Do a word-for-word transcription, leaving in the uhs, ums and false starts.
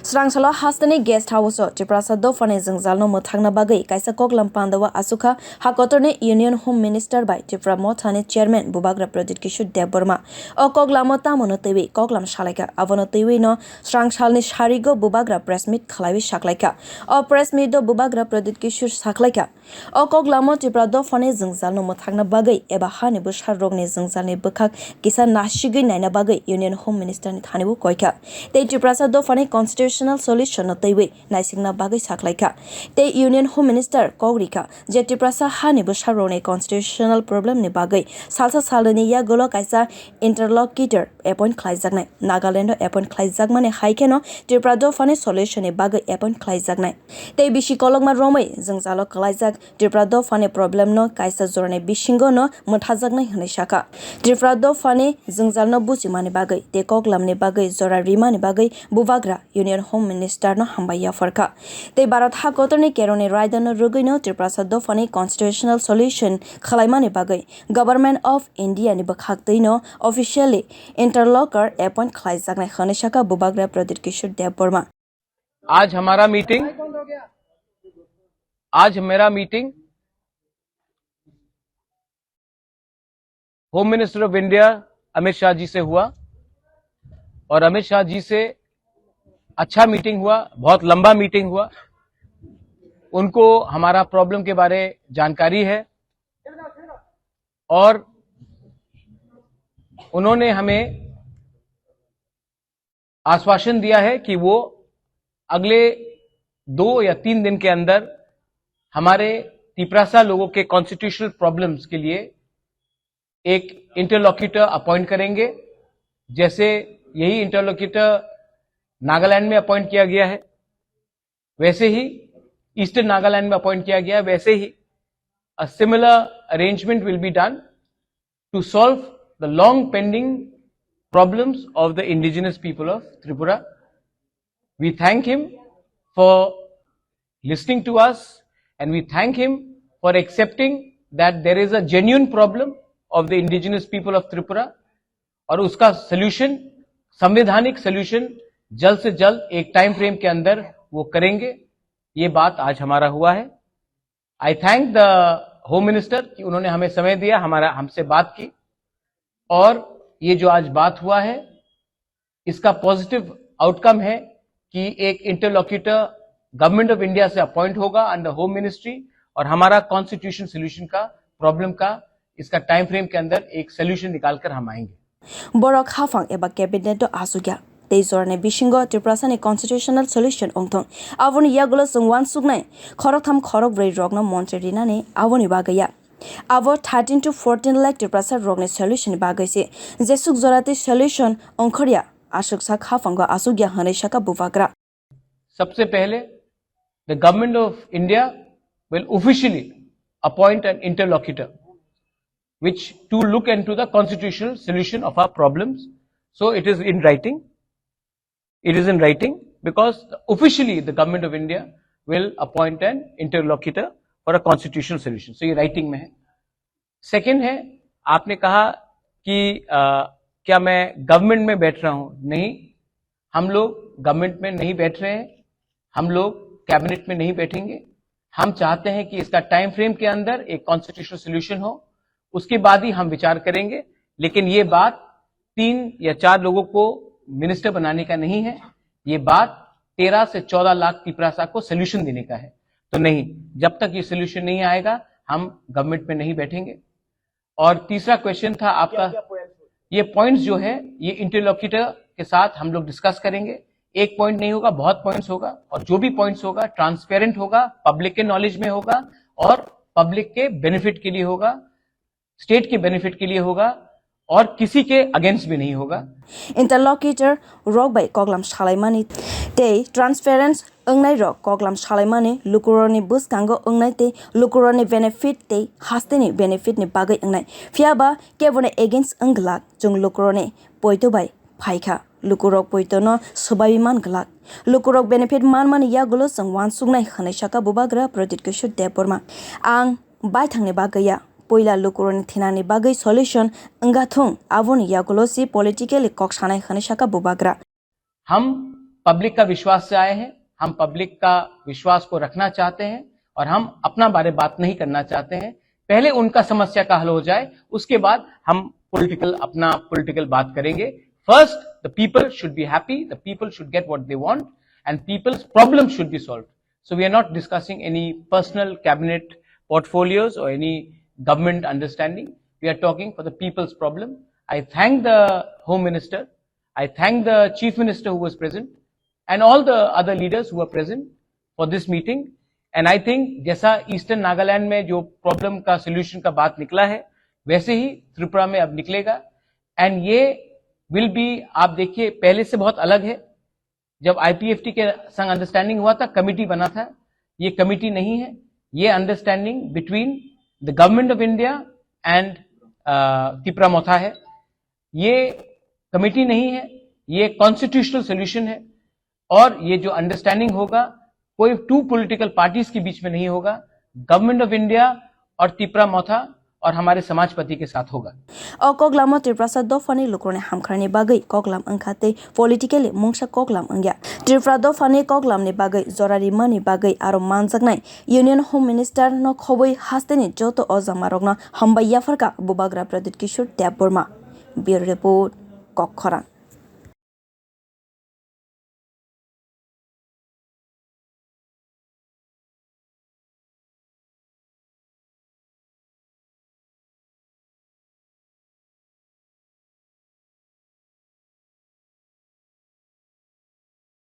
Srangsalo hasteni guest house-o Tiprasa dophani jwngjalno mwthangna bagwi kaisa koklam pandao asukha hakotorni Union Home Minister bai Tipra Mothani Chairman Bubagra Pradyut Kishore Debbarma. O koklamo tamono twiwi koklam salaikha, abono twiwino srangsalni sarigo Bubagra press meet khlaiwi saklaikha. O press meet-o Bubagra Pradyut Kishore saklaikha, o koklamo Tipra dophani jwngjalno mwthangna bagwi eba hani bwsarokni jwngjalni bwkhak kisa nasigwi naina bagwi Union Home Minister-ni thani bo koikha. Tei Tiprasa dophani constitutional solution-no twiwi naisikna bagwi saklaikha. Tei Union Home Minister kok rikha je Tiprasa hani bwsarokni constitutional problem-ni bagwi salsa salnwini yagulo kaisa interlocutor appoint khlaijaknai, Nagaland-o appoint khlaijakmani hai kheno Tipra dophani solution-ni bagwi appoint khlaijaknai. Tei bisi kolokma romwi jwngjalo kwlaijak Tipra dophani problem no kaisa jorani bisingo no mwthajaknai hwnwi sakha. Tipra dophani jwngjalno buchimani bagwi tei koklamni bagwi jora rimani bagwi Bubagra Union Home Minister no hambai yapharkha. Tei Bharat hakotorni kerongni raidano rwgwino Tiprasa dophani constitutional solution khwlaimani bagwi Government of India ni bwkhaktwino officially interlocutor appoint khlaijaknai hwnwi sakha Bubagra Pradyut Kishore Debbarma. आज हमारा meeting आज मेरा meeting home minister of India Amit Shah ji से हुआ और अमित शाह जी से अच्छा मीटिंग हुआ, बहुत लंबा मीटिंग हुआ। उनको हमारा प्रॉब्लम के बारे जानकारी है और उन्होंने हमें आश्वासन दिया है कि वो अगले दो या तीन दिन के अंदर हमारे तिपरासा लोगों के कॉन्स्टिट्यूशनल प्रॉब्लम्स के लिए एक इंटरलोक्यूटर अपॉइंट करेंगे। जैसे यही इंटरलोक्यूटर नागालैंड में अपॉइंट किया गया है, वैसे ही ईस्टर्न नागालैंड में अपॉइंट किया गया है, वैसे ही a similar arrangement will be done to solve the long pending problems of the indigenous people of Tripura. We thank him for listening to us and we thank him for accepting that there is a genuine problem of the indigenous people of Tripura और उसका सॉल्यूशन, संवैधानिक सॉल्यूशन जल्द से जल्द एक time frame के अंदर वो करेंगे। ये बात आज हमारा हुआ है। आई थैंक द होम मिनिस्टर कि उन्होंने हमें समय दिया, हमारा हमसे बात की और ये जो आज बात हुआ है इसका पॉजिटिव आउटकम है कि एक इंटरलोक्यूटर गवर्नमेंट ऑफ इंडिया से अपॉइंट होगा अंडर होम मिनिस्ट्री और हमारा कॉन्स्टिट्यूशन सॉल्यूशन का प्रॉब्लम का इसका टाइम फ्रेम के अंदर एक सॉल्यूशन निकाल कर हम आएंगे। Borok haphang eba cabinet o asukya tei jorani bisingo Tiprasani constitutional solution wngthung. Aboni yagulo chwng uansuknai khoroktham khorokbrwi rokno montri rinani aboni bagwi ya. Abo thirteen to fourteen lakh Tiprasa rokni solution ni bagwi se. Jesuk jora tei solution wngkhorya, aswk sak haphango asukya hwnwi sakha Bubagra. सबसे पहले the government of India will officially appoint an interlocutor which to look into the constitutional solution of our problems. So it is in writing. It is in writing because officially the government of India will appoint an interlocutor for a constitutional solution. So ये राइटिंग में है। सेकंड है, आपने कहा कि अ, क्या मैं गवर्नमेंट में बैठ रहा हूं? नहीं, हम लोग गवर्नमेंट में नहीं बैठ रहे हैं, हम लोग कैबिनेट में नहीं बैठेंगे। हम चाहते हैं कि इसका टाइम फ्रेम के अंदर एक कॉन्स्टिट्यूशनल सॉल्यूशन हो, उसके बाद ही हम विचार करेंगे। लेकिन ये बात तीन या चार लोगों को मिनिस्टर बनाने का नहीं है, ये बात तेरह से चौदह लाख तिपरासा को सॉल्यूशन देने का है। तो नहीं, जब तक ये सॉल्यूशन नहीं आएगा हम गवर्नमेंट में नहीं बैठेंगे। और तीसरा क्वेश्चन था आपका, ये पॉइंट्स जो है ये इंटरलोक्यूटर के साथ हम लोग डिस्कस करेंगे। एक पॉइंट नहीं होगा, बहुत पॉइंट्स होगा और जो भी पॉइंट्स होगा ट्रांसपेरेंट होगा, पब्लिक के नॉलेज में होगा और पब्लिक के बेनिफिट के लिए होगा, स्टेट के बेनिफिट के लिए होगा और किसी के अगेंस्ट भी नहीं होगा। Interlocutor rok bai koklam salaimani tei transparency wngnai rok koklam salaimani lukurokni bwskango wngnai tei lukurokni benefit tei hasteni benefit ni bagwi wngnai. Phiya ba keboni against wng glak, chwng lukurokni poito bai phaikha. Lukurok poitono swbaiwi man glak. Lukurok benefit manmani yagulo chwng uansuknai hwnwi sakha Bubagra Pradyut Kishore Debbarma. Ang baithangni bagwi ya, puila lukurokni thinani bagwi solution wngkha thung, aboni yagulo si politically kok sanai hwnwi sakha Bubagra. हम पब्लिक का विश्वास से आए हैं, हम पब्लिक का विश्वास को रखना चाहते हैं और हम अपना बारे बात नहीं करना चाहते हैं। पहले उनका समस्या का हल हो जाए, उसके बाद हम पॉलिटिकल, अपना पॉलिटिकल बात करेंगे। First, the people should be happy, the people should get what they want, and people's problem should be solved. So we are not discussing any personal cabinet portfolios or any government understanding. We are talking for the people's problem. I thank the Home Minister. I thank the Chief Minister who was present and all the other leaders who were present for this meeting. And I think जैसा ईस्टर्न नागालैंड में जो प्रॉब्लम का सॉल्यूशन का बात निकला है, वैसे ही त्रिपुरा में अब निकलेगा। एंड ये विल बी, आप देखिए, पहले से बहुत अलग है। जब आईपीएफटी के संग अंडरस्टैंडिंग हुआ था, कमेटी बना था, ये कमेटी नहीं है, ये understanding between the Government of India and Tipra Motha है। ये कमेटी नहीं है, ये कॉन्स्टिट्यूशनल सॉल्यूशन है। और ये जो अंडरस्टैंडिंग होगा, कोई टू पॉलिटिकल पार्टीज के बीच में नहीं होगा। गवर्नमेंट ऑफ इंडिया और तिपरा मोथा और हमारे समाजपति के साथ होगा। O koklamo Tiprasa dophani lukurokni hamkharni bagwi koklam wngkha tei politically mungsa koklam wngya. Tripura dophani koklamni bagwi jora rimani bagwi aro manjaknai Union Home Minister no khobwi hasteni joto o jamarokno hambai yapharkha Bubagra Pradyut Kishore Debbarma. Bureau Report, Kokkhorang.